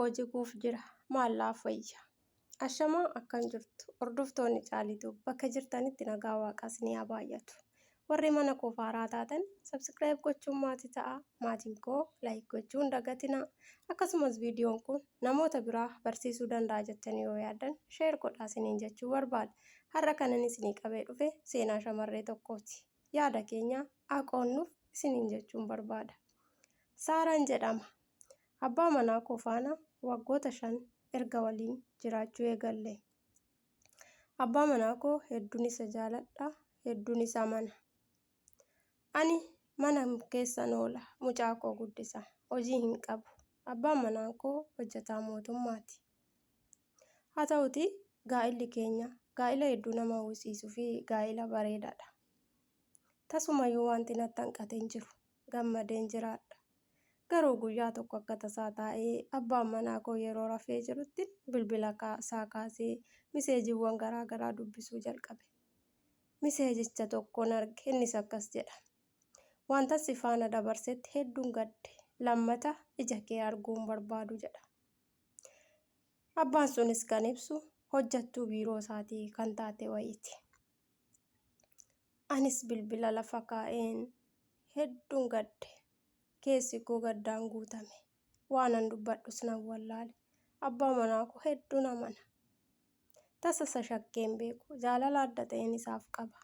Gaa'elli koo jiguuf jira maal naaf wayya? Ashamaa akkam jirtu hordoftoonni Caalituu bakka jirtanitti nagaa waaqaa isinii haa baay'atu. Warri mana koo haaraa taatan subscribe gochuun maatii ta'a. Maatiin koo like gochuu hin dagatinaa. Akkasumas viidiyoon kun namoota biraa barsiisuu danda'a jettanii yoo yaaddan share godhaa isiniin jechuu barbaada. Har'a kanan isinii qabee dhufe seenaa shamarree tokkooti. Yaada keenya haa qoonnuuf isiniin jechuun barbaada. Saaraan jedhama. Abbaa manaa koo faana waggoota 5 erga waliin jiraachuu eegalle. Abbaa manaa koo hedduun isa jaaladha, hedduun isa amana. Ani mana keessan oola, mucaa koo guddisa, hojii hin qabu. Abbaan manaa koo hojjetaa mootummaati. Haa ta'uutii gaa'illi keenya gaa'ila hedduu nama hawwisiisuu fi gaa'ila bareedaadha. Tasumayyuu wanti natti hanqate hin jiru. Gammadeen jiraadha. Garuu guyyaa tokko akka tasaa taa'ee abbaan manaa koo yeroo rafee jirutti bilbila isaa kaasee miseejiiwwan garaa garaa dubbisuu jalqabe. Miseejicha tokkon arge innis akkas jedha. Wantan si faana dabarsetti hedduun gadde. Lammata ija kee arguu hin barbaadu jedha. Abbaan sunis kan ibsu hojjettuu biiroo isaatii kan taate wayiiti. Anis bilbila lafa kaa'een hedduun gadde. Keessi koo gaddaan guutame. Waanan dubbadhus nan wallaale. Abbaa manaa koo hedduun amana. Tasa isa shakkee hin beeku. Jaalala adda ta'een isaaf qaba.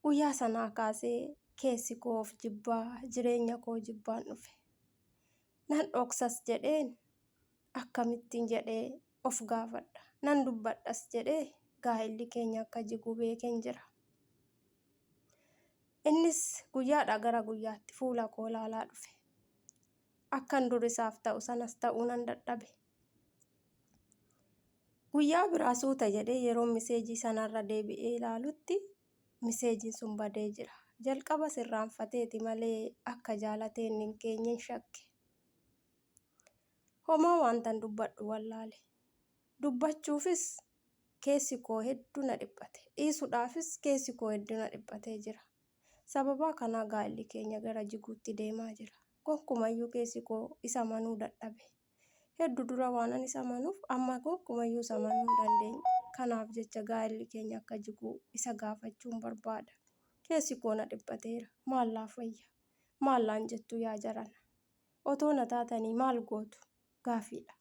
Guyyaa sanaa kaasee keessi koo of jibbaa, jireenya koo jibbaan dhufe. Nan dhoksas jedheen akkamittiin jedhee of gaafadha. Nan dubbadhas jedhee gaa'elli keenya akka jigu beekeen jira. Innis guyyaadhaa gara guyyaatti fuula koo ilaalaa dhufe. Akkan dur isaaf ta'u sanas ta'uu nan dadhabe. Guyyaa biraa suuta jedhee yeroo miseejii sanarra deebi'ee ilaalutti miseejiin sun badee jira. Jalqaba sirraanfateeti malee akka jaalatee inni hin keenyen shakke. Homaa wantan dubbadhu wallaale. Dubbachuufis keessi koo hedduu na dhiphate. Dhiisuudhaafis keessi koo hedduu na dhiphatee jira. Sababaa kanaa gaa'elli keenya gara jiguutti deemaa jira. Gonkumayyuu keessi koo isa amanuu dadhabe. Heddu dura waanan isa amanuuf amma gonkumayyuu isa amanuu hin dandeenye. Kanaaf jecha gaa'elli keenya akka jigu isa gaafachuun barbaada. Keessi koo na dhiphateera. Maal naaf wayya? Maal naan jettu yaa jarana? Otoo na taatanii maal gootu? Gaafiidha.